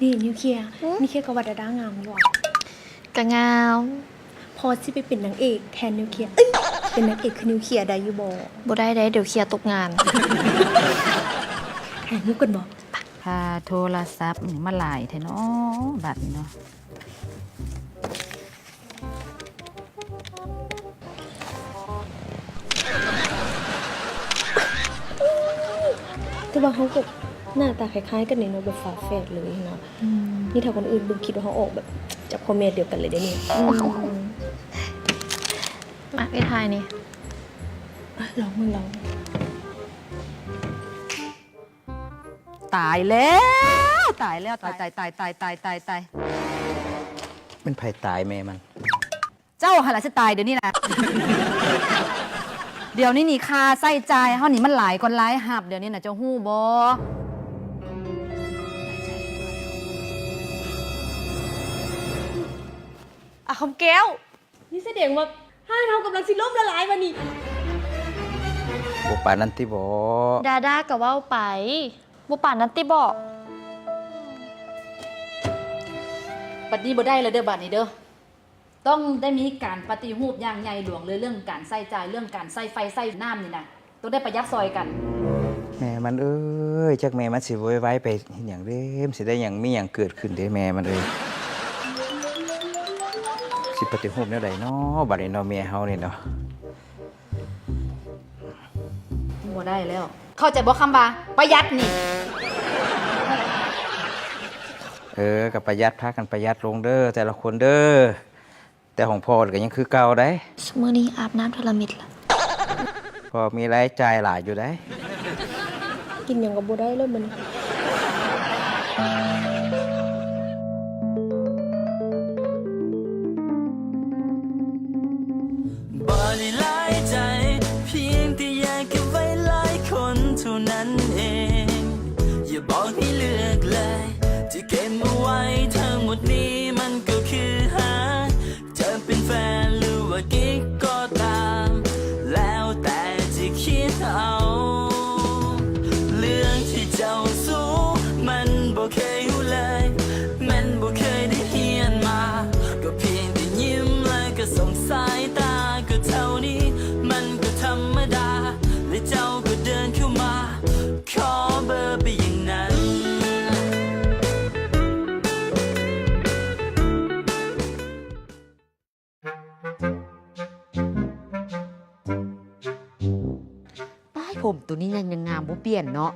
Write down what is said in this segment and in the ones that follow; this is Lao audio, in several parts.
ນີ້ນິວເຄຍ ຫືມ? ນິວເຄຍກໍວ່າດາດາງາມຢູ່ຫວາ? ກະງາມ. ພໍຊິໄປເປັນນາງເອກແທນນິວເຄຍ ເອີຍ ເປັນນາງເອກຄືນິວເຄຍໄດ້ຢູ່ບໍ່? ບໍ່ໄດ້ເດ້ ດຽວເຄຍຕົກງານ. ຖ່າຍຮູບກັນບໍ່? ຄ່າໂທລະສັບມາຫຼາຍແທ້ເນາະ ບາດນີ້ເນາະ. ແຕ່ວ່າເຮົາກໍໜ້າຕາຄ້າຍໆກັນເດເນາະ ແບບຝາແຝດເລີຍຫັ້ນນະ. ອືມ ນີ້ຖ້າຄົນອື່ນເບິ່ງຄິດວ່າເຮົາອອກແບບຈັບພໍ່ແມ່ດຽວກັນເລີຍເດ້ນີ້. ອືມ ມາ ໄປຖ່າຍນີ້ ອະ ລອງເບິ່ງ ລອງ. ຕາຍແລ້ວ ຕາຍແລ້ວ ຕາຍ ຕາຍ ຕາຍ ຕາຍ ຕາຍ ຕາຍ ຕາຍ. ແມ່ນໃຜຕາຍແມ່ມັນ? ເຈົ້າຫັ້ນລະຊິຕາຍດຽວນີ້ນະ. ດຽວນີ້ນີ້ຄ່າໃຊ້ຈ່າຍເຮົານີ້ມັນຫຼາຍກ່ອນລາຍຮັບ ດຽວນີ້ນະ ເຈົ້າຮູ້ບໍ່? ອາ ຄຳແກ້ວ. ນີ້ສະແດງວ່າຮ້ານເຮົາກຳລັງຊິລົ້ມລະລາຍວ່ານີ້. ບໍ່ປານນັ້ນຕິບໍ? ດາດາກໍເວົ້າໄປ. ບໍ່ປານນັ້ນຕິບໍ? ບັດນີ້ບໍ່ໄດ້ແລ້ວເດີ ບາດນີ້ເດີ. ຕ້ອງໄດ້ມີການປະຕິຮູບຢ່າງໃຫຍ່ຫຼວງເລີຍ ເລື່ອງການໃຊ້ຈ່າຍ ເລື່ອງການໃຊ້ໄຟໃຊ້ນ້ຳນີ້ນະ. ຕ້ອງໄດ້ປະຢັດຊ່ອຍກັນ. ແມ່ມັນເອີຍ ຈັກແມ່ມັນຊິໂວຍວາຍໄປເຮັດຫຍັງເດ້? ມັນຊິໄດ້ຫຍັງ ມີຫຍັງເກີດຂຶ້ນເດ້ແມ່ມັນເອີຍ? ຊິປະຕິຮູບແນວໃດເນາະ ບາດນີ້ເນາະ ເມຍເຮົານີ້ເນາະ. ບໍ່ໄດ້ແລ້ວ ເຂົ້າໃຈບໍ່ຄຳວ່າປະຢັດນີ້? ເອີ ກໍປະຢັດ ພາກັນປະຢັດລົງເດີ ແຕ່ລະຄົນເດີ. ແຕ່ຂອງພໍ່ກໍຍັງຄືເກົ່າໃດ໋. ຊຸມື້ນີ້ອາບນ້ຳເທື່ອລະເມັດລະ. ພໍ່ມີລາຍຈ່າຍຫຼາຍຢູ່ໃດ໋. ກິນຫຍັງກໍບໍ່ໄດ້ແລ້ວມື້ນີ້. ບໍ່ໄດ້ຫຼາຍໃຈ ພຽງແຕ່ຢາກເກັບໄວ້ຫຼາຍຄົນເທົ່ານັ້ນເອງ. ຢ່າບອກໃຫ້ເລືອກເລີຍ ຈະເກັບເອົາໄວ້ທັງໝົດນີ້ ມັນກໍຄືຫາ ຈະເປັນແຟນຫຼືວ່າກິກກໍຕາມ ແລ້ວແຕ່ຈະຄິດເອົາ. ເລື່ອງທີ່ເຈົ້າຮູ້ ມັນບໍ່ເຄີຍຮູ້ເລີຍ ແມ່ນບໍ່ເຄີຍໄດ້ຮຽນມາ ກໍພຽງແຕ່ຍິ້ມແລ້ວກໍສົ່ງສາຍຕາ ກໍເທົ່ານີ້ ມັນກໍທຳມະດາ ແລະເຈົ້າກໍເດີນເຂົ້າມາ ຂໍເບີໄປຢ່າງນັ້ນ. ປ້າຍ ຜົມໂຕນີ້ຍັງ ຍັງງາມບໍ່ປ່ຽນເນາະ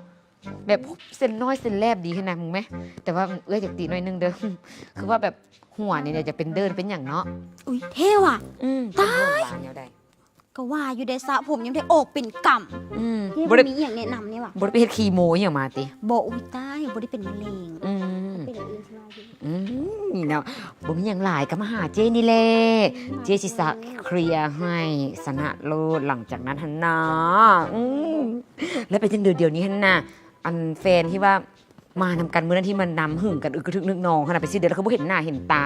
ແບບເສັ້ນນ້ອຍເສັ້ນແລບດີຫັ້ນນະ ມຶງແມ. ແຕ່ວ່າເອື້ອຍຢາກຕິໜ້ອຍໜຶ່ງເດີ ຄືວ່າແບບຫົວນີ້ຈະເປັນເດີ່ນເປັນຫຍັງເນາະ. ອຸ້ຍ ເທ່ວ່ະ. ອືມ ຕາຍ ເປັນຫົວວາແນວໃດ? ກໍວ່າຢູ່ເດ້ ສະຜົມຍັງໄດ້ອອກເປັນກຳ. ອືມ ບໍ່ໄດ້ ບໍ່ມີຫຍັງແນະນຳນີ້ຫວາ? ບໍ່ໄດ້ໄປເຮັດຄີໂມອີ່ຫຍັງມາຕິ? ບໍ່ ອຸ້ຍຕາຍ ບໍ່ໄດ້ເປັນມະເຮັງ. ອືມ ເປັນຢ່າງອື່ນຊິວ່າຢູ່. ອືມ ເນາະ ບໍ່ມີຫຍັງຫຼາຍ ກໍມາຫາເຈ້ນີ້ແຫຼະ ເຈ້ຊິສະເຄລຍໃຫ້ຊະນະໂລດ ຫຼັງຈາກນັ້ນຫັ້ນນາ. ອືມ ແລ້ວເປັນຈັ່ງໃດດຽວນີ້ຫັ້ນນາ ອັນແຟນທີ່ວ່າມານຳກັນມື້ນັ້ນ ທີ່ມານຳຫຶງກັນ ອຶກກະທຶກນຶກນອງຫັ້ນນະ ເປັນຈັ່ງໃດ ແລ້ວຄືບໍ່ເຫັນໜ້າເຫັນຕາ?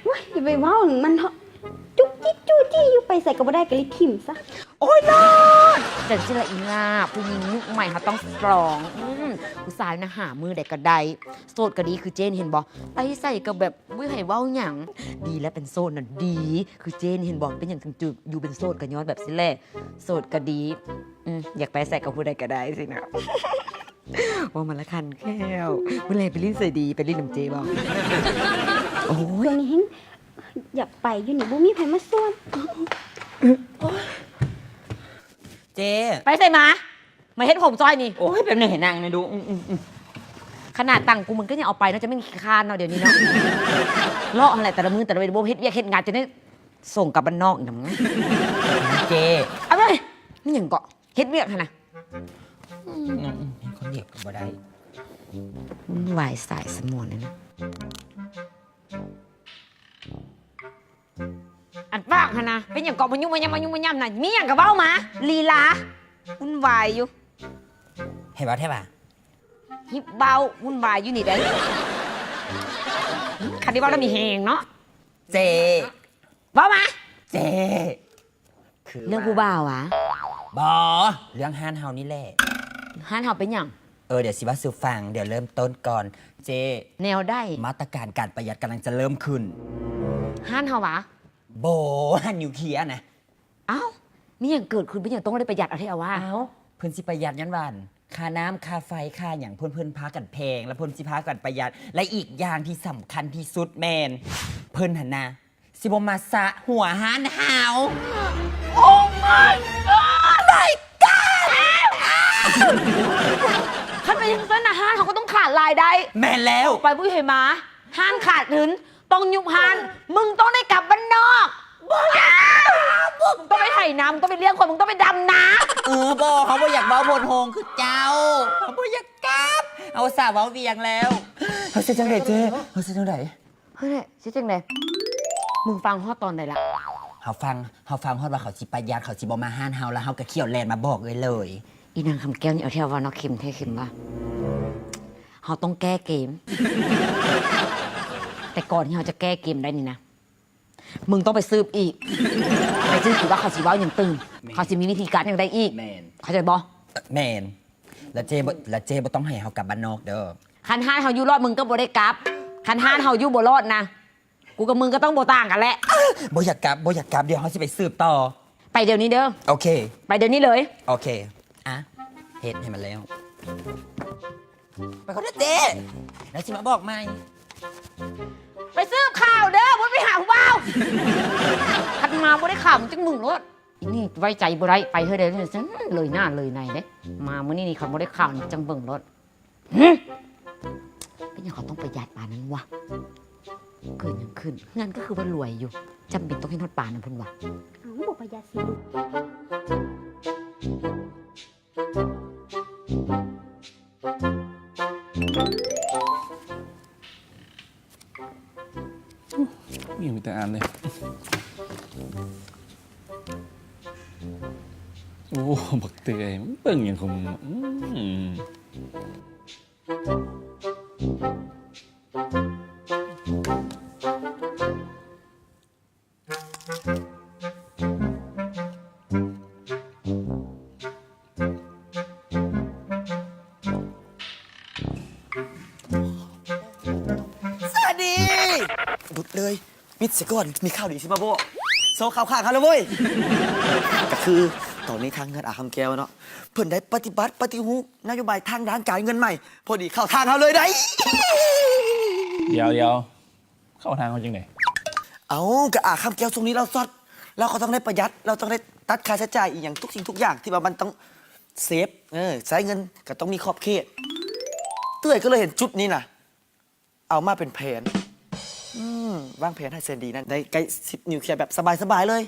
ໂອ້ຍ ຢ່າໄປເວົ້າມັນເຖາະ ຈຸກຈິກຈູ້ຈີ້ຢູ່ ໄປໃສກໍບໍ່ໄດ້ ກໍເລີຍຖິ້ມຊະ. ໂອ້ຍ ເລີດ ຈັ່ງຊີ້ລະອີ່ຫຼ້າ ຜູ້ຍິງຍຸກໃໝ່ເຮົາຕ້ອງສະຕຣອງ. ອືມ ຜູ້ຊາຍນະຫາມື້ໃດກໍໄດ້ ໂສດກໍດີ ຄືເຈ້ນີ້ເຫັນບໍ່ ໄປໃສກໍແບບບໍ່ໃຫ້ເວົ້າຫຍັງ. ດີແລ້ວເປັນໂສດນະດີ ຄືເຈ້ນີ້ເຫັນບໍ່ ເປັນຫຍັງຈຶ່ງຢູ່ເປັນໂສດ ກໍຍ້ອນແບບຊີ້ແຫຼະ ໂສດກໍດີ. ອືມ ຢາກໄປໃສກັບຜູ້ໃດກໍໄດ້ຊີ້ນະ. ເວົ້າມາລະຄັນແຂ້ວ ມື້ແລງໄປຫຼິ້ນໃສດີ ໄປຫຼິ້ນນຳເຈ້ບໍ່? ໂອ້ຍ ຊ່ວງນີ້ແຮງຢາກໄປຢູ່ນີ້ ບໍ່ມີໃຜມາຊວນ. ເຈ້ ໄປໃສມາ? ມາເຮັດຜົມຊ່ອຍນີ້. ໂອ້ຍ ແປັບໜຶ່ງໃຫ້ນັ່ງແດ່ດູ. ອືມໆໆ ຂະໜາດຕັງກູມຶງກໍຍັງເອົາໄປເນາະ ຈະແມ່ນຂີ້ຄ້ານເນາະ ດຽວນີ້ເນາະ. ເລາະຫັ້ນແຫຼະ ແຕ່ລະມື້ແຕ່ລະເວນ ບໍ່ເຮັດວຽກເຮັດງານ ຈະໄດ້ສົ່ງກັບບ້ານນອກນຳ. ເຈ້ ເອົາໄປ ມີຫຍັງເກາະ ເຮັດວຽກຫັ້ນນະ. ອືມ ເຮັດຄົນດຽວກໍບໍ່ໄດ້ ວຸ້ນວາຍສາຍສະໝອນນັ້ນນະ. ອັນປາກຫັ້ນນະ ເປັນຫຍັງເກາະ ມາຍຸມາຍຳ ມາຍຸມາຍຳນະ ມີຫຍັງກໍເວົ້າມາ ລີລາ ວຸ້ນວາຍຢູ່. ໃຫ້ເວົ້າແທ້ຫວາ? ຮີບເວົ້າ ວຸ້ນວາຍຢູ່ນີ້ໄດ໋. ຄັນໄດ້ເວົ້າແລ້ວມີແຮງເນາະ ເຈ້. ເວົ້າມາ ເຈ້. ຄື ເລື່ອງຜູ້ບ່າວຫວາ? ບໍ່ ເລື່ອງຮ້ານເຮົານີ້ແຫຼະ. ຮ້ານເຮົາເປັນຫຍັງ? ເອີ ດຽວຊິເວົ້າສູ່ຟັງ, ດຽວເລີ່ມຕົ້ນກ່ອນ. ເຈ້ ແນວໃດ? ມາດຕະການການປະຢັດກຳລັງຈະເລີ່ມຂຶ້ນ. ຮ້ານເຮົາຫວາ? ບໍ່, ຮ້ານນິວເຄຍນະ. ອ້າວ ມີຫຍັງເກີດຂຶ້ນ? ເປັນຫຍັງຕ້ອງໄດ້ປະຢັດເອົາແທ້ເອົາວ່າ? ອ້າວ ເພິ່ນຊິປະຢັດຍ້ອນວ່າ ຄ່ານ້ຳ ຄ່າໄຟ ຄ່າຫຍັງ ເພິ່ນ ເພິ່ນພາກັນແພງ ແລ້ວເພິ່ນຊິພາກັນປະຢັດ ແລະ ອີກຢ່າງທີ່ສຳຄັນທີ່ສຸດແມ່ນ ເພິ່ນຫັ້ນນະ ຊິບໍ່ມາສະຫົວຮ້ານເຮົາ. Oh my god! My god! ຄັນເປັນຈັ່ງຊັ້ນນະ ຮ້ານເຮົາກໍຕ້ອງຂາດລາຍໄດ້. ແມ່ນແລ້ວ. ໄປບໍ່ໃຫ້ມາ ຮ້ານຂາດທຶນ ຕ້ອງຍຸບຮ້ານ. ມຶງຕ້ອງໄດ້ກັບບ້ານນອກ. ບໍ່ຢາກ. ມຶງຕ້ອງໄປໄຖນາ, ມຶງຕ້ອງໄປລ້ຽງຄວາຍ, ມຶງຕ້ອງໄປດຳນາ. ເອີ ບໍ່, ເຮົາບໍ່ຢາກເວົ້າໂພດໂຮງຄືເຈົ້າ. ເຮົາບໍ່ຢາກກັບ. ເຮົາອຸດສ່າເວົ້າວຽງແລ້ວ. ເຮົາຊິເຮັດຈັ່ງໃດເຈ້? ເຮົາຊິເຮັດຈັ່ງໃດ? ເຮີ້ຍ ຊິຈັ່ງໃດ? ມຶງຟັງຮອດຕອນໃດລະ? ເຮົາຟັງ, ເຮົາຟັງຮອດວ່າເຂົາຊິປະຢັດ, ເຂົາຊິບໍ່ມາຮ້ານເຮົາ, ແລ້ວເຮົາກໍຂ້ຽວແລ່ນມາບອກເອື້ອຍເລີຍ. ອີນາງຄຳແກ້ວນີ້ເອົາແທ້ວ່າເນາະ, ເຄັມແທ້ເຄັມວ່າ. ເຮົາຕ້ອງແກ້ເກມ. ແຕ່ກ່ອນທີ່ເຮົາຈະແກ້ເກມໄດ້ນີ້ນະ, ມຶງຕ້ອງໄປສືບອີກ. ໄປສືບອີກວ່າເຂົາຊິເວົ້າຫຍັງຕື່ມ, ແມ່ນ ເຂົາຊິມີວິທີການຫຍັງໄດ້ອີກ. ແມ່ນ. ເຂົ້າໃຈບໍ່? ແມ່ນ. ແລ້ວເຈ້ບໍ່ ແລ້ວເຈ້ບໍ່ຕ້ອງໃຫ້ເຮົາກັບບ້ານນອກເດີ້. ຄັນຮ້ານເຮົາຢູ່ລອດ ມຶງກໍບໍ່ໄດ້ກັບ. ຄັນຮ້ານເຮົາຢູ່ບໍ່ລອດນະ, ກູກັບມຶງກໍຕ້ອງບໍ່ຕ່າງກັນແຫຼະ. ບໍ່ຢາກກັບ, ບໍ່ຢາກກັບ, ດຽວເຮົາຊິໄປສືບຕໍ່. ໄປດຽວນີ້ເດີ້. ໂອເຄ. ໄປດຽວນີ້ເລີຍ. ໂອເຄ. ອ່ະ ເຮັດໃຫ້ມັນແລ້ວ. ໄປກ່ອນເດີ້ເຈ້. ແລ້ວຊິມາບອກໃໝ່. ໄປສືບຂ່າວເດີ້, ບໍ່ໄປຫາຜູ້ບ່າວ. ຄັນມາບໍ່ໄດ້ຂ່າວ ມຶງຈັກມຶງໂລດ. ອີນີ້ໄວ້ໃຈບໍ່ໄດ້, ໄປເທື່ອໃດເລີຍໜ້າເລີຍໃນເດ້. ມາມື້ນີ້ນີ້ ຄັນບໍ່ໄດ້ຂ່າວນີ້ ຈັ່ງເບິ່ງໂລດ. ຫຶ ເປັນຫຍັງເຂົາຕ້ອງປະຢັດປານນັ້ນວະ? ເກີດຫຍັງຂຶ້ນ? ເຮືອນກໍຄືວ່າລວຍຢູ່, ຈຳເປັນຕ້ອງເຮັດຮອດປານນັ້ນພຸ້ນວະ? ເອົ້າ ບໍ່ປະຢັດຊິລູກ. ມີຫຍັງມີແຕ່ອ່ານເດ້. ໂອ້ ບັກເຕຍ ມຶງເບິ່ງຫຍັງຂອງມຶງ? ອືມ. ສະຫວັດດີ! ຫຼຸດເລີຍ, ປິດຊະກ່ອນ, ມີຂ່າວດີຊິມາບອກ. ໂຊເຂົ້າຂ້າງເຮົາແລ້ວເວີຍ! ກໍຄືຕອນນີ້ທາງເຮືອນອາຄຳແກ້ວເນາະ, ເພິ່ນໄດ້ປະຕິບັດປະຕິຮູບນະໂຍບາຍທາງດ້ານການເງິນໃໝ່, ພໍດີເຂົ້າທາງເຮົາເລີຍໄດ໋. ດຽວໆ. ເຂົ້າທາງເຮົາຈັ່ງໃດ? ເອົ້າ ກໍອາຄຳແກ້ວຊ່ວງນີ້ລາວຊອດ, ລາວກໍຕ້ອງໄດ້ປະຢັດ, ລາວຕ້ອງໄດ້ຕັດຄ່າໃຊ້ຈ່າຍອີ່ຫຍັງທຸກສິ່ງທຸກຢ່າງທີ່ວ່າມັນຕ້ອງເຊບ, ເອີ ໃຊ້ເງິນກໍຕ້ອງມີຂອບເຂດ. ເອື້ອຍກໍເລີຍເຫັນຈຸດນີ້ນະ ເອົາມາເປັນແຜນ, ອືມ ວາງແຜນໃຫ້ແສນດີນັ້ນໄດ້ໃກ້ຊິບນິວເຄຍແບບສະບາຍໆເລີຍ.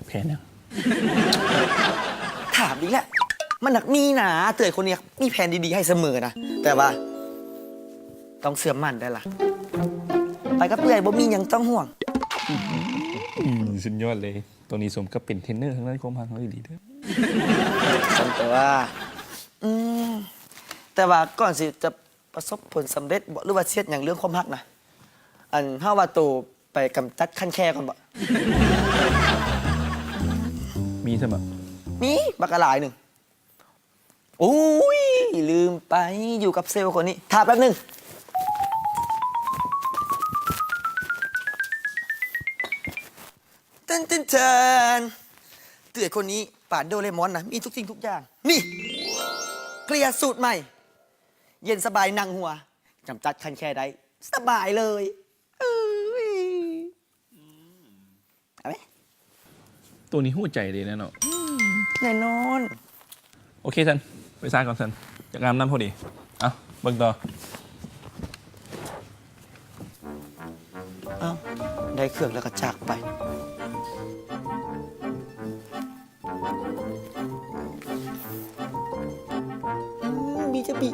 ແຜນຫຍັງ? ຖາມອີກແລ້ວ, ມັນໜັກມີນາ, ເອື້ອຍຄົນນີ້ມີແຜນດີໆໃຫ້ສະເໝີນະ, ແຕ່ວ່າຕ້ອງເຊື່ອໝັ້ນໄດ້ລະ, ໄປກັບເອື້ອຍບໍ່ມີຫຍັງຕ້ອງຫ່ວງ. ອືມ ສຸດຍອດເລີຍ, ໂຕນີ້ສົມກັບເປັນເທຣນເນີທາງດ້ານຄວາມຮັກເຮົາອີ່ຫຼີເດີ້. ຊັ້ນແປວ່າ ອືມ ແຕ່ວ່າກ່ອນຊິຈະ ປະສົບຜົນສຳເລັດບໍ ຫຼືວ່າເຮັດຫຍັງເລື່ອງຄວາມຮັກນະ, ອັນ ເຮົາວ່າໂຕໄປກຳຈັດຄັນແຄກ່ອນບໍ? ມີຊັ້ນບໍ? ມີ ບັກຫຼາຍໜຶ່ງ. ໂອ້ຍ ລືມໄປ, ຢູ່ກັບເຊວຄົນນີ້. ຖ້າແປັບໜຶ່ງ. ເຕີນ ເຕີນ ເຕີນ. ເອື້ອຍຄົນນີ້ປານໂດເຣມອນນະ, ມີທຸກສິ່ງທຸກຢ່າງ. ນີ້ ເກລັຽສູດໃໝ່. ເຢັນສະບາຍ ນັ່ງຫົວ ກຳຈັດຄັນແຄໄດ້ ສະບາຍເລີຍ. ເອີຍ ເອົາໄໝ? ໂຕນີ້ຮູ້ໃຈເດ້ເນາະ. ແນ່ນອນ. ໂອເຄຊັ້ນ, ໄປຊາກ່ອນຊັ້ນ, ຢາກອາບນ້ຳພໍດີ. ເອົ້າ ເບິ່ງຕໍ່. ເອົ້າ ໄດ້ເຄື່ອງແລ້ວກໍຈາກໄປ. ອືມ ມີຈະບີ.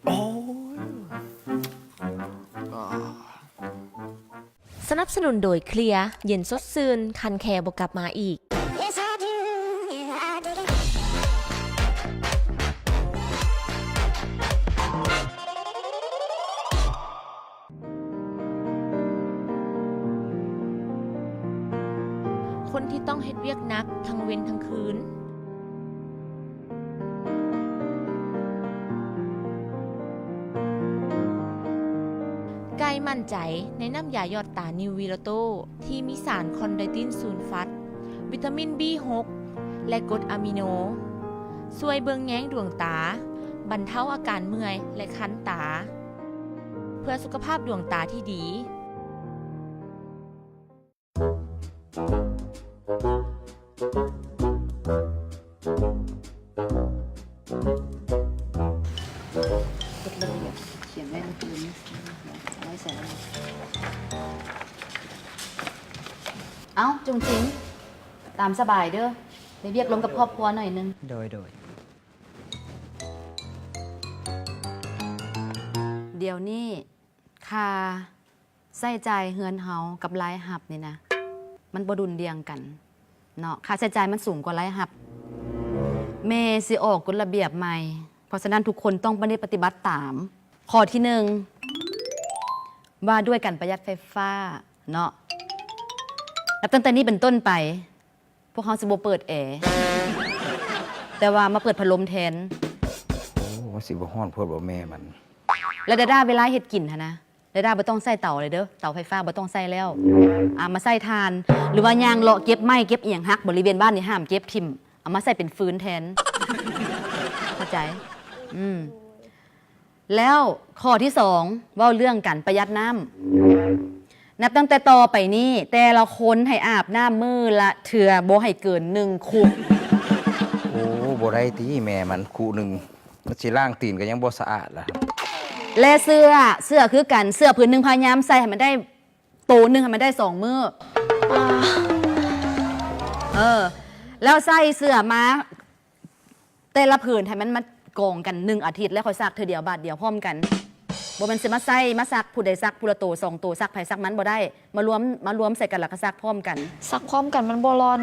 ໂອ້ຍ ອາ. ສະໜັບສະໜູນໂດຍ ເຄລຍ ເຢັນສົດຊື່ນ ຄັນແຄບໍ່ກັບມາອີກ. Yes, I do. Yeah, I dig it. ທີ່ຕ້ອງເຮັດວຽກໜັກທັງເວັນທັງຄືນ. ໄກ່ໝັ້ນໃຈໃນນ້ຳຢາຢອດຕານິວວີໂລໂຕ ທີ່ມີສານຄອນໄດຕິນຊູນຟັດ, ວິຕາມິນບີຫົກ ແລະ ກົດອາມິໂນ ຊ່ວຍເບິ່ງແຍງດວງຕາ, ບັນເທົາອາການເມື່ອຍ ແລະ ຄັນຕາ ເພື່ອສຸຂະພາບດວງຕາທີ່ດີ. ເອົ້າ ຈຸງຈິງ ຕາມສະບາຍເດີ້ ໄດ້ວຽກລົມກັບຄອບຄົວໜ້ອຍໜຶ່ງ. ໂດຍ ໂດຍ. ດຽວນີ້ ຄ່າໃຊ້ຈ່າຍເຮືອນເຮົາກັບລາຍຮັບນີ້ນະ ມັນບໍ່ດຸ່ນດ່ຽງກັນເນາະ, ຄ່າໃຊ້ຈ່າຍມັນສູງກວ່າລາຍຮັບ. ແມ່ຊິອອກກົດລະບຽບໃໝ່, ເພາະສະນັ້ນທຸກຄົນຕ້ອງປະນິດປະຕິບັດຕາມ. ຂໍ້ທີໜຶ່ງ ວ່າດ້ວຍການປະຢັດໄຟຟ້າເນາະ, ນັບຕັ້ງແຕ່ນີ້ເປັນຕົ້ນໄປ ພວກເຮົາຊິບໍ່ເປີດແອ ແຕ່ວ່າມາເປີດພັດລົມແທນ. ໂອ້ ມັນຊິບໍ່ຮ້ອນໂພດບໍ່ແມ່ມັນ. ແລະ ດາດາ ເວລາເຮັດກິນຫັ້ນນະ ດາດາບໍ່ຕ້ອງໃຊ້ເຕົາເລີຍເດີ້, ເຕົາໄຟຟ້າບໍ່ຕ້ອງໃຊ້ແລ້ວ. ອ່າ ມາໃຊ້ຖ່ານ ຫຼືວ່າຍ່າງເລາະເກັບໄມ້ເກັບອີ່ຫຍັງຫັກບໍລິເວນບ້ານນີ້ ຫ້າມເກັບຖິ້ມ, ເອົາມາໃຊ້ເປັນຟືນແທນ. ເຂົ້າໃຈ? ອືມ. ແລ້ວຂໍ້ທີສອງ ເວົ້າເລື່ອງການປະຢັດນ້ຳ. ນັບຕັ້ງແຕ່ຕໍ່ໄປນີ້ ແຕ່ລະຄົນໃຫ້ອາບນ້ຳມື້ລະເທື່ອ, ບໍ່ໃຫ້ເກີນໜຶ່ງຄຸ. ໂອ້ ບໍ່ໄດ້ຕິແມ່ມັນ, ຄຸໜຶ່ງມັນຊິລ້າງຕີນກໍຍັງບໍ່ສະອາດລະ. ແລະ ເສື້ອ, ເສື້ອຄືກັນ, ເສື້ອຜືນໜຶ່ງພະຍາຍາມໃສ່ໃຫ້ມັນໄດ້ ໂຕໜຶ່ງໃຫ້ມັນໄດ້ສອງມື້. ເອີ ແລ້ວໃສ່ເສື້ອມາ ແຕ່ລະຜືນໃຫ້ມັນມາກອງກັນໜຶ່ງອາທິດ ແລ້ວຄ່ອຍຊັກເທື່ອດຽວບາດດຽວພ້ອມກັນ. ບໍ່ແມ່ນຊິມາໃສ່ມາຊັກ ຜູ້ໃດຊັກຜູ້ລະໂຕສອງໂຕ ຊັກໃຜຊັກມັນບໍ່ໄດ້. ມາລວມ ມາລວມໃສ່ກັນແລ້ວກໍຊັກພ້ອມກັນ. ຊັກພ້ອມກັນມັນບໍ່ລ່ອນ.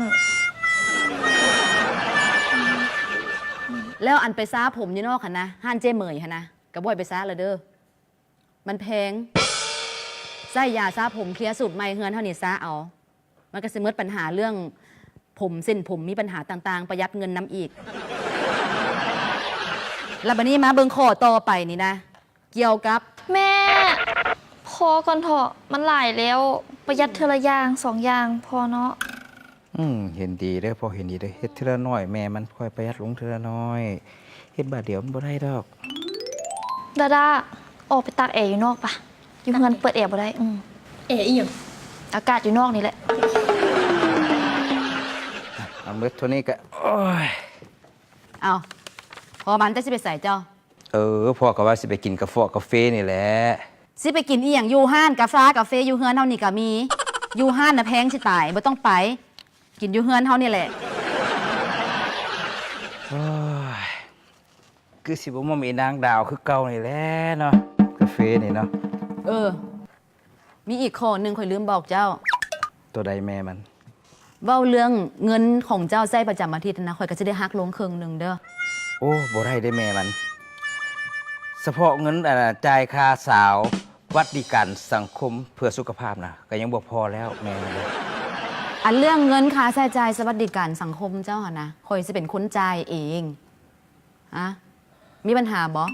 ແລ້ວອັນໄປສະຜົມຢູ່ນອກຫັ້ນນະ ຮ້ານເຈ້ເໝີຍຫັ້ນນະ ກໍບໍ່ໃຫ້ໄປສະລະເດີ້. ມັນແພງ. ໃຊ້ຢາສະຜົມເຄຍສູດໃໝ່ເຮືອນເຮົານີ້ສະເອົາ. ມັນກໍຊິໝົດບັນຫາເລື່ອງຜົມ ເສັ້ນຜົມມີບັນຫາຕ່າງໆ ປະຢັດເງິນນຳອີກ. ແລ້ວບັດນີ້ມາເບິ່ງຂໍ້ຕໍ່ໄປນີ້ນະ ກ່ຽວກັບ ແມ່ ພໍກ່ອນເຖາະ ມັນຫຼາຍແລ້ວ. ປະຢັດເທື່ອລະຢ່າງສອງຢ່າງພໍເນາະ. ອືມ ເຫັນດີເດີ້ ພໍ່ເຫັນດີເດີ້ ເຮັດເທື່ອລະໜ້ອຍ ແມ່ມັນຄ່ອຍປະຢັດລົງເທື່ອລະໜ້ອຍ ເຮັດບາດດຽວມັນບໍ່ໄດ້ດອກ. ດາດາ ອອກໄປຕາກແອຢູ່ນອກປະ ຢູ່ເຮືອນເປີດແອບໍ່ໄດ້. ອືມ ແອອີ່ຫຍັງ ອາກາດຢູ່ນອກນີ້ແຫຼະ. ເອົາໝົດເທົ່ານີ້ກະ ໂອ້ຍ ເອົາ ພໍ່ມັນ ເຈົ້າຊິໄປໃສເຈົ້າ? ເອີ ພໍ່ກໍວ່າຊິໄປກິນກາຟອກກາເຟນີ້ແຫຼະ. ຊິໄປກິນອີ່ຫຍັງຢູ່ຮ້ານກາຟາກາເຟ ຢູ່ເຮືອນເຮົານີ້ກໍມີ. ຢູ່ຮ້ານນະແພງຊິຕາຍ ບໍ່ຕ້ອງໄປ ກິນຢູ່ເຮືອນເຮົານີ້ແຫຼະ. ໂອ້ຍ ຄືຊິບໍ່ມອມອີນາງດາວຄືເກົ່ານີ້ແຫຼະເນາະ ກາເຟນີ້ເນາະ. ເອີ ມີອີກຂໍ້ໜຶ່ງຂ້ອຍລືມບອກເຈົ້າ. ໂຕໃດແມ່ມັນ? ເວົ້າເລື່ອງເງິນຂອງເຈົ້າໃຊ້ປະຈຳອາທິດຫັ້ນນະ ຂ້ອຍກໍຊິໄດ້ຫັກລົງເຄິ່ງໜຶ່ງເດີ້. ໂອ້ ບໍ່ໄດ້ເດ້ແມ່ມັນ. ສະເພາະເງິນ ອັນ ຈ່າຍຄ່າສາວ ຫວັດດີການສັງຄົມເພື່ອສຸຂະພາບນະ ກໍຍັງບໍ່ພໍແລ້ວແມ່ມັນເດ້. ອັນເລື່ອງເງິນຄ່າໃຊ້ຈ່າຍສະຫວັດດີການສັງຄົມເຈົ້າຫັ້ນນະ ຂ້ອຍຊິເປັນຄົນຈ່າຍເອງ. ຮະ ມີບັນຫາບໍ່?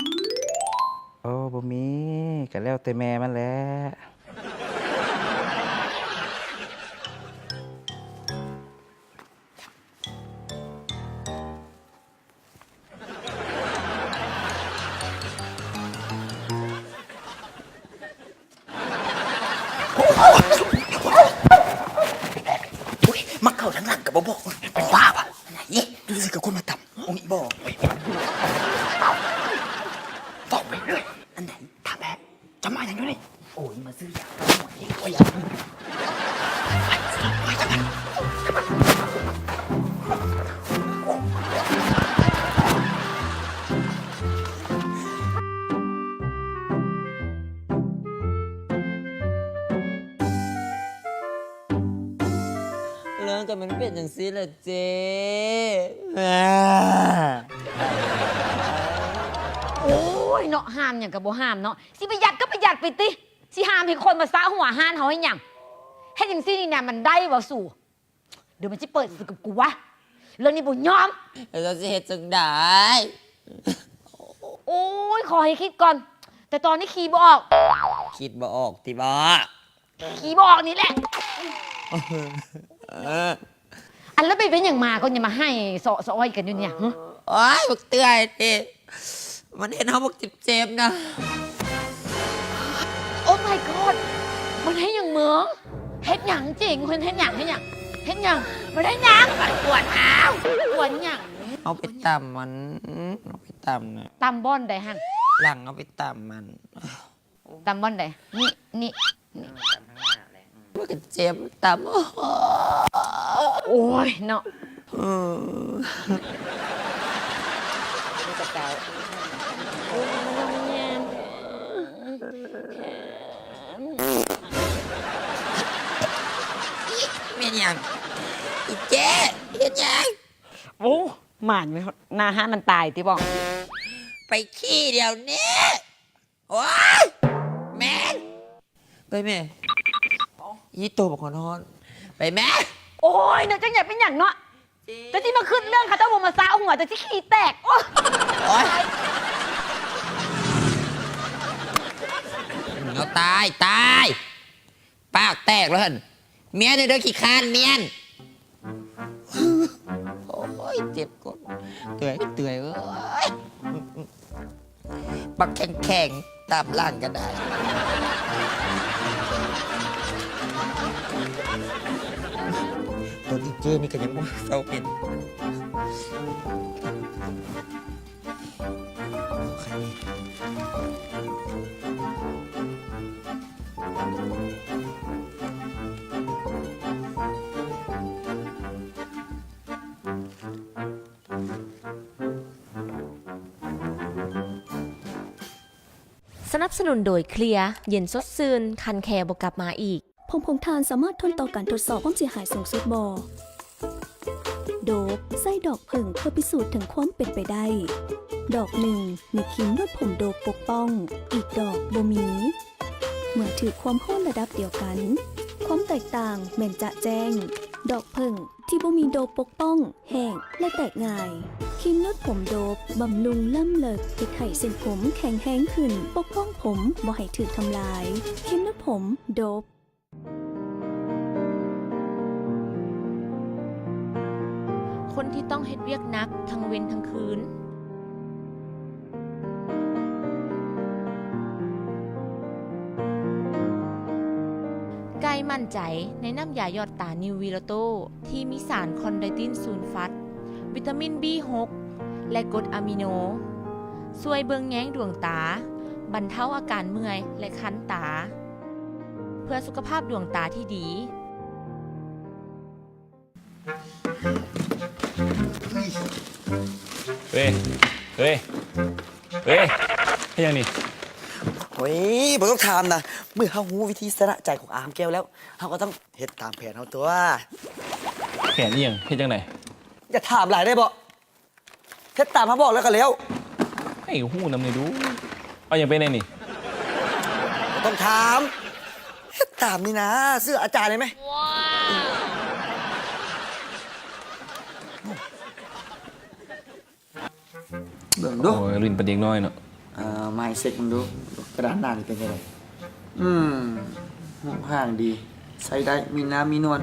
ໂອ້ ບໍ່ມີ ກໍແລ້ວແຕ່ແມ່ມັນແຫຼະ. ໂອ້ຍ ມາເຂົ້າທາງຫຼັງກໍບໍ່ບອກ ເປັນບ້າບໍ່? ອັນໃດ? ຢູ່ຊື່ໆກໍຄົນມາຕຳ. ໂອ້ຍ ບໍ່ ເວົ້າໄປເລື້ອຍ. ອັນໃດ? ຖາມແທ້ ເຈົ້າມາຫຍັງຢູ່ນີ້? ໂອ້ຍ ມາຊື້ຢາ. ໂອ້ຍ ເລື່ອງກໍມັນເປັນຈັ່ງຊີ້ແຫຼະເຈ້. ໂອ້ຍເນາະ ຫ້າມຫຍັງກໍບໍ່ຫ້າມເນາະ. ຊິປະຢັດກໍປະຢັດໄປຕິ. ຊິຫ້າມໃຫ້ຄົນມາສະຫົວຮ້ານເຮົາເຮັດຫຍັງ? ເຮັດຈັ່ງຊີ້ນີ້ນະ ມັນໄດ້ບໍ່ສູ? ດຽວມັນຊິເປີດສຶກກັບກູວະ ເລື່ອງນີ້ບໍ່ຍອມ. ແລ້ວເຈົ້າຊິເຮັດຈັ່ງໃດ? ໂອ້ຍ ຂໍໃຫ້ຄິດກ່ອນ ແຕ່ຕອນນີ້ຂີ້ບໍ່ອອກ. ຄິດບໍ່ອອກຕິບໍ? ຂີ້ບໍ່ອອກນີ້ແຫຼະ. ອັນ ແລ້ວໄປເປັນຫຍັງມາກໍຍັງມາໄຫ້ເຊາະສະອ້ອຍກັນຢູ່ນີ້ຫະ? ໂອ້ຍ ບັກເຕື້ອຍຕິ ມັນເຮັດເຮົາບັກເຈັບໆນະ. Oh my god ມັນເຮັດຫຍັງມຶງ? ເຮັດຫຍັງຈິງ? ເພິ່ນເຮັດຫຍັງ? ເຮັດຫຍັງ? ເຮັດຫຍັງ? ມັນເຮັດຫຍັງ? ມັນກວນເຮົາ. ກວນຫຍັງ? ເຮົາໄປຕຳມັນ ເຮົາໄປຕຳນະ. ຕຳບ່ອນໃດຫັ້ນ? ຫຼັງເຮົາໄປຕຳມັນ. ຕຳບ່ອນໃດ? ນີ້ ນີ້ ນີ້ ເອີ ຕຳທາງໜ້າແຫຼະ. ອືມ ມັນກໍເຈັບ ຕຳ. ໂອ້ຍເນາະ. ເອີ ນີ້ກໍເຈົ້າ. ໂອ້ຍ ມັນຍັງແຍ່ນ. ແມ່ນຫຍັງ? ອີເຈ້ ເຮັດຫຍັງ? ໂອ້ ໝານຫນ້າຮ້ານນັ້ນຕາຍຕິບໍ? ໄປຂີ້ດຽວນີ້. ໂອ້ຍ ແມ່ນ ໄປແມ່. ອີໂຕບັກຮ້ອນໆ ໄປແມ່. ໂອ້ຍ ເນາະ ຈັກຢ່າເປັນຫຍັງເນາະ. ເຈົ້າຊິມາຄິດເລື່ອງເຂົາເຈົ້າບໍ່ມາຊາຫົວ ເຈົ້າຊິຂີ້ແຕກ. ໂອ້ຍ ໂອ້ຍ ເອົາຕາຍ ຕາຍ ປາກແຕກແລ້ວຫັ້ນ. ມ້ຽນເດີ ຂີ້ຄ້ານມ້ຽນ. ໂອ້ຍ ເຈັບກົ້ນ ເມື່ອຍ ເມື່ອຍເອີຍ. ບັກແຂງໆ ຕາມຫຼັງກໍໄດ້. ໂດນອີເຈ້ນີ້ກໍຍັງບໍ່ເຊົາເປັນ. ສະໜັບສະໜູນໂດຍ ເຄລຍ ເຢັນສົດຊື່ນ ຄັນແຄບໍ່ກັບມາອີກ. ຜົມຂອງທ່ານສາມາດທົນຕໍ່ການທົດສອບຄວາມເສຍຫາຍສູງສຸດບໍ່? ໂດບ ໃຊ້ດອກເຜິ້ງເພື່ອພິສູດເຖິງຄວາມເປັນໄປໄດ້. ດອກໜຶ່ງມີຄຣີມນວດຜົມໂດບປົກປ້ອງ, ອີກດອກບໍ່ມີ. ເມື່ອຖືກຄວາມຮ້ອນລະດັບດຽວກັນ, ຄວາມແຕກຕ່າງແມ່ນຈະແຈ້ງ. ດອກເຜິ້ງທີ່ບໍ່ມີໂດບປົກປ້ອງ ແຫ້ງ ແລະ ແຕກງ່າຍ. ຄຣີມນວດຜົມໂດບບຳລຸງລ້ຳເລິກ ເຮັດໃຫ້ເສັ້ນຜົມແຂງແຮງຂຶ້ນ, ປົກປ້ອງຜົມບໍ່ໃຫ້ຖືກທຳລາຍ. ຄຣີມນວດຜົມໂດບ. ຄົນທີ່ຕ້ອງເຮັດວຽກໜັກທັງເວັນທັງຄືນ. ໄກ່ໝັ້ນໃຈໃນນ້ຳຢາຢອດຕານິວວີໂລໂຕ ທີ່ມີສານຄອນໄດຕິນຊູນຟັດ, ວິຕາມິນບີຫົກ ແລະ ກົດອາມິໂນ ຊ່ວຍເບິ່ງແຍງດວງຕາ, ບັນເທົາອາການເມື່ອຍ ແລະ ຄັນຕາ ເພື່ອສຸຂະພາບດວງຕາທີ່ດີ. ເອີຍ ເອີຍ ເອີຍ ເຮັດຫຍັງນີ້? ໂອ້ຍ ບໍ່ຕ້ອງຖາມນະ ເມື່ອເຮົາຮູ້ວິທີຊະນະໃຈຂອງອາມແກ້ວແລ້ວ ເຮົາກໍຕ້ອງເຮັດຕາມແຜນເຮົາຕົວະ. ແຜນອີ່ຫຍັງ? ເຮັດຈັ່ງໃດ? ຢ່າຖາມຫຼາຍໄດ້ບໍ່? ເຮັດຕາມເຮົາບອກແລ້ວກໍແລ້ວ. ໃຫ້ຮູ້ນຳແດ່ດູ ເອົາຫຍັງໄປແດ່ນີ້? ບໍ່ຕ້ອງຖາມ ເຮັດຕາມນີ້ນະ ເຊື່ອອາຈານໄດ້ໄໝ? ເບິ່ງດູ ໂອ້ຍ ຫຼິ້ນປານເດັກນ້ອຍເນາະ. ເອີ ມາໃຫ້ເຊັກເບິ່ງດູ ກະດານໜ້ານີ້ເປັນຈັ່ງໃດ? ອືມ ຮູບຮ່າງດີ ໃຊ້ໄດ້ ມີນ້ຳມີນວນ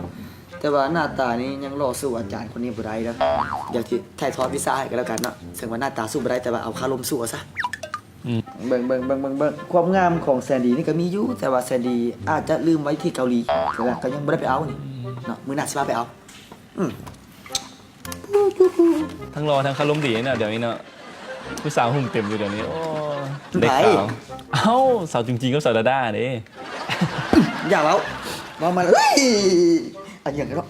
ແຕ່ວ່າໜ້າຕານີ້ຍັງຫຼໍ່ສູ້ອາຈານຄົນນີ້ບໍ່ໄດ້ເດີ. ດຽວຊິຖ່າຍທອດວິຊາໃຫ້ກໍແລ້ວກັນເນາະ. ເຊິ່ງວ່າໜ້າຕາສູ້ບໍ່ໄດ້ ແຕ່ວ່າເອົາຄາລົມສູ້ເອົາຊະ. ອືມ ເບິ່ງ ເບິ່ງ ເບິ່ງ ເບິ່ງ ເບິ່ງ ຄວາມງາມຂອງແຊນດີນີ້ກໍມີຢູ່ ແຕ່ວ່າແຊນດີອາດຈະລືມໄວ້ທີ່ເກົາຫຼີ ແຕ່ວ່າກໍຍັງບໍ່ໄດ້ໄປເອົານີ້ເນາະ. ມື້ໜ້າຊິພາໄປເອົາ. ອືມ ທັງຫຼໍ່ທັງຄາລົມດີເນາະ ດຽວນີ້ເນາະ. ຜູ້ສາວຫຸ້ມເຕັມຢູ່ດຽວນີ້. ໂອ້ ເດັກສາວ ເອົ້າ ສາວຈຸງຈີກັບສາວດາດາເດ້. ຢ່າເວົ້າ ເວົ້າມາເລີຍ ອັນຫຍັງເນາະ.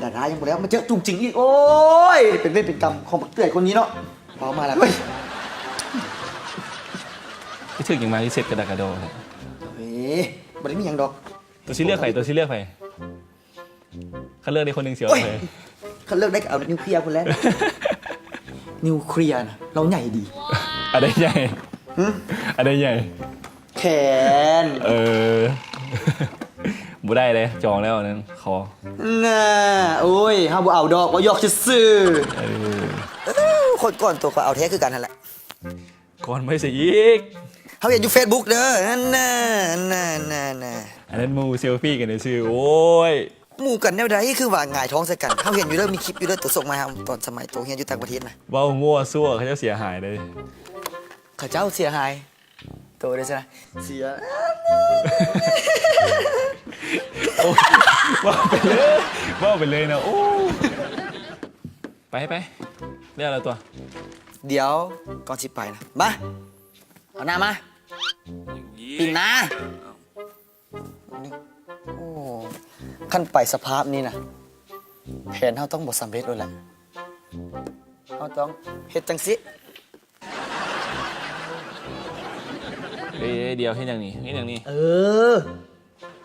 ດາດາຍັງບໍ່ແລ້ວ ມາເຈີຈຸງຈີອີກ. ໂອ້ຍ ເປັນເວນເປັນກຳຂອງບັກເຕື້ອຍຄົນນີ້ເນາະ. ເວົ້າມາແລ້ວ ເຮີ້ຍ ຄືຖືກຫຍັງມາຄືເຊັດກະດາກະດໍແທ້. ເອີ ບໍ່ໄດ້ມີຫຍັງດອກ. ໂຕຊິເລືອກໃຜ? ໂຕຊິເລືອກໃຜ? ຄັນເລືອກໄດ້ຄົນໜຶ່ງຊິເອົາໃຜ? ໂອ້ຍ ຄັນເລືອກໄດ້ກໍເອົານິວເຄລຍພຸ້ນແຫຼະ. ນິວເຄລຍນະ ລາວໃຫຍ່ດີ. ອັນໃດໃຫຍ່? ຫຶ? ອັນໃດໃຫຍ່? ແຂນ ເອີ ບໍ່ໄດ້ເດ້ ຈອງແລ້ວອັນນັ້ນ ຂໍ ນ່າ ໂອ້ຍ ເຮົາບໍ່ເອົາດອກ ເວົ້າຢອກຊື່ໆ ເອີ ເອີ ຄົນກ່ອນໂຕກໍເອົາແທ້ຄືກັນຫັ້ນແຫຼະ ກ່ອນໄວ້ຊະອີກ ເຮົາເຫັນຢູ່ເຟສບຸກເດີ ນັ້ນນະ ນັ້ນນະ ນັ້ນນະ ອັນນັ້ນໝູ່ເຊລຟີກັນຊື່ໆ ໂອ້ຍ ໝູ່ກັນແນວໃດ ຄືວ່າຫງາຍທ້ອງໃສ່ກັນ ເຮົາເຫັນຢູ່ເດີ ມີຄລິບຢູ່ເດີ ໂຕສົ່ງມາໃຫ້ເຮົາຕອນສະໄໝໂຕຮຽນຢູ່ຕ່າງປະເທດນະ ເວົ້າມົ້ວຊັ້ວ ເຂົາເຈົ້າເສຍຫາຍເດ້ ເຂົາເຈົ້າເສຍຫາຍ ໂຕໄດ້ຊະ ເສຍ ໂອ້ ເວົ້າໄປເລີຍ ເວົ້າໄປເລີຍນະ ໂອ້ ໄປ ໄປ ແລ້ວລະຕົວະ ດຽວ ກ່ອນຊິໄປນະ ມາ ເອົາໜ້າມາ ປິ່ນມາ ໂອ້ ຄັນໄປສະພາບນີ້ນະ ແຜນເຮົາຕ້ອງບໍ່ສຳເລັດໂລດແຫຼະ ເຮົາຕ້ອງເຮັດຈັ່ງຊີ້ ເດ ດຽວ ເຮັດຫຍັງນີ້ ເຮັດຫຍັງນີ້ ເອີ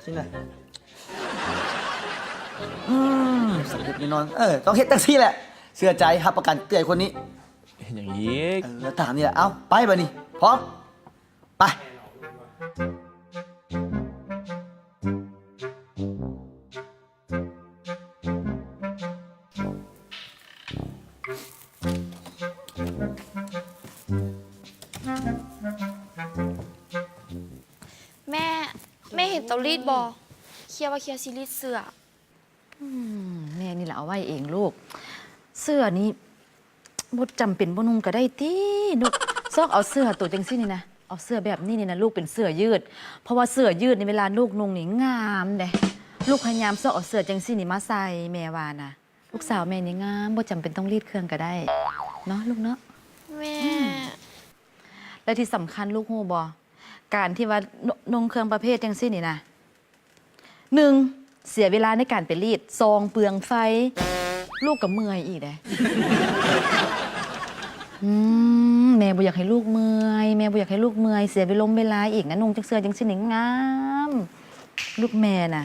ຊີ້ນະ ອືມ ສຳເລັດແນ່ນອນ ເອີ ຕ້ອງເຮັດຈັ່ງຊີ້ແຫຼະ ເຊື່ອໃຈ ຮັບປະກັນເອື້ອຍຄົນນີ້ ເຮັດຫຍັງອີກ ເອີ ຕາມນີ້ແຫຼະ ເອົາ ໄປບາດນີ້ ພ້ອມ ໄປ ແມ່ ແມ່ເຫັນເຕົາລີດບໍ່? ເຄຍວ່າເຄຍຊິລີດເສື້ອ. ອືມ ແມ່ນີ້ລະເອົາໄວ້ເອງລູກ. ເສື້ອນີ້ບໍ່ຈຳເປັນບໍ່ນຸ່ງກໍໄດ້ຕິລູກ. ຊອກເອົາເສື້ອໂຕຈັ່ງຊີ້ນີ້ນະ ເອົາເສື້ອແບບນີ້ນີ້ນະລູກ ເປັນເສື້ອຍືດ. ເພາະວ່າເສື້ອຍືດນີ້ເວລາລູກນຸ່ງນີ້ງາມເດ້. ລູກພະຍາຍາມຊອກເອົາເສື້ອຈັ່ງຊີ້ນີ້ມາໃສ່ ແມ່ວ່ານະ. ລູກສາວແມ່ນີ້ງາມ ບໍ່ຈຳເປັນຕ້ອງລີດເຄື່ອງກໍໄດ້ເນາະລູກເນາະ. ແມ່ ອືມ ແລະທີ່ສຳຄັນລູກຮູ້ບໍ່? ການທີ່ວ່າ ນ- ນຸ່ງເຄື່ອງປະເພດຈັ່ງຊີ້ນີ້ນະ ໜຶ່ງ ເສຍເວລາໃນການໄປລີດ, ສອງ ເປືອງໄຟ. ລູກກໍເມື່ອຍອີກເດ້. ອືມ ແມ່ບໍ່ຢາກໃຫ້ລູກເມື່ອຍ ແມ່ບໍ່ຢາກໃຫ້ລູກເມື່ອຍ ເສຍເວລົມເວລາອີກນະ. ນຸ່ງຈັກເສື້ອຈັ່ງຊີ້ນີ້ງາມ ລູກແມ່ນະ.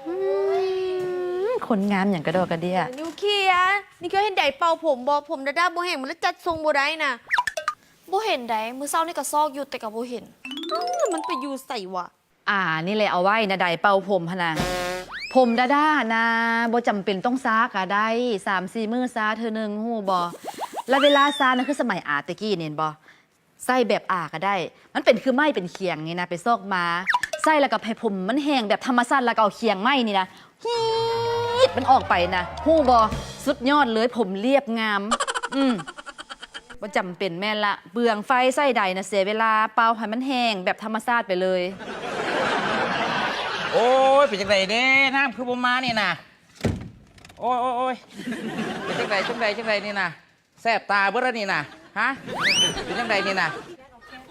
ອືມ ຄົນງາມຫຍັງກະດອກກະເດຍ. ນິວເຄຍ ນິວເຄຍເຫັນໃດເປົ່າຜົມບໍ່? ຜົມດາດາບໍ່ແຫ້ງ ມັນລະຈັດຊົງບໍ່ໄດ້ນະ. ບໍ່ເຫັນໃດ ມື້ເຊົ້ານີ້ກະຊອກຢູ່ ແຕ່ກະບໍ່ເຫັນ. ອ້າ ມັນໄປຢູ່ໃສຫວາ? ອ່າ ນີ້ແຫຼະ ເອົາໄວ້ນະ ໃດເປົ່າຜົມຫັ້ນນະ. ຜົມດາດາຫັ້ນນະ ບໍ່ຈຳເປັນຕ້ອງຊາກະໄດ້ ສາມສີ່ມື້ຊາເທື່ອໜຶ່ງ ຮູ້ບໍ່? ລະເວລາຊານະ ຄືສະໄໝອາແຕ່ກີ້ນີ້ເຫັນບໍ່? ໃຊ້ແບບອາກະໄດ້ ມັນເປັນຄືໄມ້ເປັນຂຽງນີ້ນະ ໄປຊອກມາ ໃຊ້ລະກະໃຫ້ຜົມມັນແຫ້ງແບບທຳມະຊາດ ລະກະເອົາຂຽງໄມ້ນີ້ນະ ຮີດມັນອອກໄປນະ ຮູ້ບໍ່? ສຸດຍອດເລີຍ ຜົມລຽບງາມ. ອືມ ບໍ່ຈຳເປັນແມ່ນລະ ເປືອງໄຟໃຊ້ໃດນະ ເສຍເວລາ ເປົ່າໃຫ້ມັນແຫ້ງແບບທຳມະຊາດໄປເລີຍ. ໂອ້ຍ ເປັນຈັ່ງໃດເດ້ ນ້ຳຄືບໍ່ມານີ້ນະ? ໂອ້ຍ ໂອ້ຍ ໂອ້ຍ ເປັນຈັ່ງໃດ ຈັ່ງໃດ ຈັ່ງໃດນີ້ນະ? ແສບຕາເບິດແລ້ວນີ້ນະ ຮະ ເປັນຈັ່ງໃດນີ້ນະ?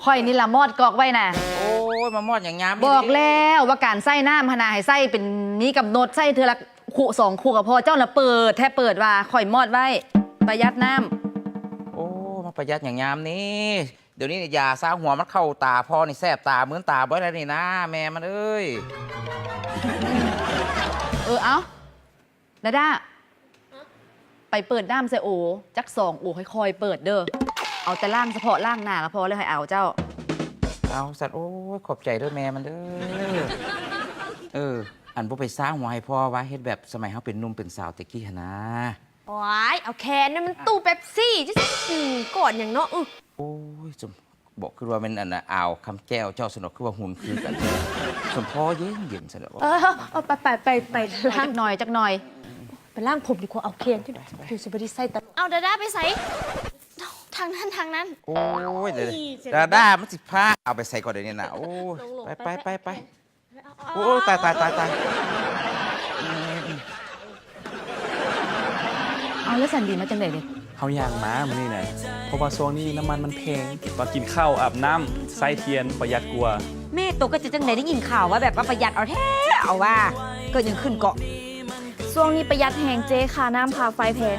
ຂ້ອຍນີ້ລະມອດກອກໄວ້ນະ. ໂອ້ຍ ມາມອດຫຍັງຍາມນີ້? ບອກແລ້ວວ່າການໃຊ້ນ້ຳຫັ້ນນະ ໃຫ້ໃຊ້ເປັນມີກຳນົດ ໃຊ້ເທື່ອລະຄຸສອງຄຸກໍພໍ. ເຈົ້າລະເປີດແທ້ເປີດວ່າ ຂ້ອຍມອດໄວ້ ປະຢັດນ້ຳ. ໂອ້ ມາປະຢັດຫຍັງຍາມນີ້? ດຽວນີ້ຢາຊາຫົວມັນເຂົ້າຕາພໍ່ນີ້ ແສບຕາມື່ນຕາເບິດແລ້ວນີ້ນະ ແມ່ມັນເອີຍ. ເອີ ເອົ້າ ດາດາ ໄປເປີດນ້ຳໃສ່ໂອຈັກສອງໂອ ຄ່ອຍໆເປີດເດີ. ເອົາແຕ່ລ້າງສະເພາະລ້າງໜ້າກໍພໍແລ້ວ ໃຫ້ອາວເຈົ້າ. ເອົາຊັ້ນ ໂອ້ຍ ຂອບໃຈເດີແມ່ມັນເດີ. ເອີ ອັນບໍ່ໄປຊາຫົວໃຫ້ພໍ່ວະ ເຮັດແບບສະໄໝເຮົາເປັນໜຸ່ມເປັນສາວແຕ່ກີ້ຫັ້ນນາ. ໂອ້ຍ ເອົາແຂນນັ້ນມັນຕູ້ເປັບຊີ ຈະຊິກອດຫຍັງເນາະ. ອື ໂອ້ຍ ສົມ ບໍ່ ຄືວ່າແມ່ນອັນນ່າ ອາວຄຳແກ້ວເຈົ້າຊັ້ນດອກ ຄືວ່າຫຸ່ນຄືກັນ. ສົມພໍເຢັນໆຊັ້ນດອກ. ເອີ ເອີ ໄປ ໄປ ໄປ ໄປ ຈັກໜ່ອຍ ຈັກໜ່ອຍ ໄປລ້າງຜົມດີກວ່າ. ເອົາແຂນຢູ່ ໄປ ໄປ ຢູ່ຊິບໍ່ໄດ້ໃສ່ຕະຫຼອດ. ເອົາ ດາດາໄປໃສ? ທາງນັ້ນ ທາງນັ້ນ. ໂອ້ຍ ດາດາ ມັນຊິພາເອົາໄປໃສກ່ອນດຽວນີ້ນະ. ໂອ້ຍ ໄປ ໄປ ໄປ ໄປ. ໂອ້ຍ ຕາຍ ຕາຍ ຕາຍ ຕາຍ. ເອົາ ແລ້ວສັນດີມາຈັ່ງໃດເດ? ເຮົາຍ່າງມາມື້ນີ້ນະ ເພາະວ່າຊ່ວງນີ້ນ້ຳມັນມັນແພງ. ຕອນກິນເຂົ້າ ອາບນ້ຳ ໃຊ້ທຽນ ປະຢັດກວ່າ. ແມ່ໂຕກໍຈະຈັ່ງໃດ ໄດ້ຍິນຂ່າວວ່າແບບວ່າປະຢັດເອົາແທ້ເອົາວ່າ ເກີດຫຍັງຂຶ້ນເກາະ? ຊ່ວງນີ້ປະຢັດແຮງເຈ້ ຄ່ານ້ຳຄ່າໄຟແພງ.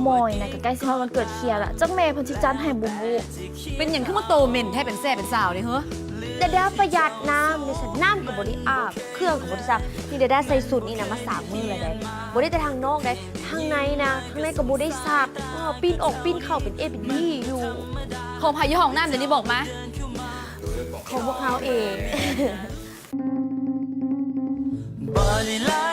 ໝໍໆນີ້ນະ ກໍໃກ້ຊິຮອດວັນເກີດເຄຍລະ ຈັກແມ່ເພິ່ນຊິຈັດໃຫ້ບໍ່ບຸ. ເປັນຫຍັງຄືມາໂຕເໝັນແທ້ ເປັນແຊເປັນສາວນີ້ເຮີ? ດາດາປະຢັດນ້ຳນີ້ຊັ້ນ ນ້ຳກໍບໍ່ໄດ້ອາບ ເຄື່ອງກໍບໍ່ໄດ້ຊັກ. ນີ້ດາດາໃສ່ຊຸດນີ້ນະມາສາມມື້ແລ້ວໃດ໋. ບໍ່ໄດ້ແຕ່ທາງນອກໃດ໋ ທາງໃນນະ ທາງໃນກໍບໍ່ໄດ້ຊັກ. ເອີ ປີ້ນອອກປີ້ນເຂົ້າເປັນເອເປັນບີຢູ່. ຂອງໃຜຢູ່ຫ້ອງນ້ຳດຽວນີ້ບອກມາ. ຂອງພວກເຮົາເອງ.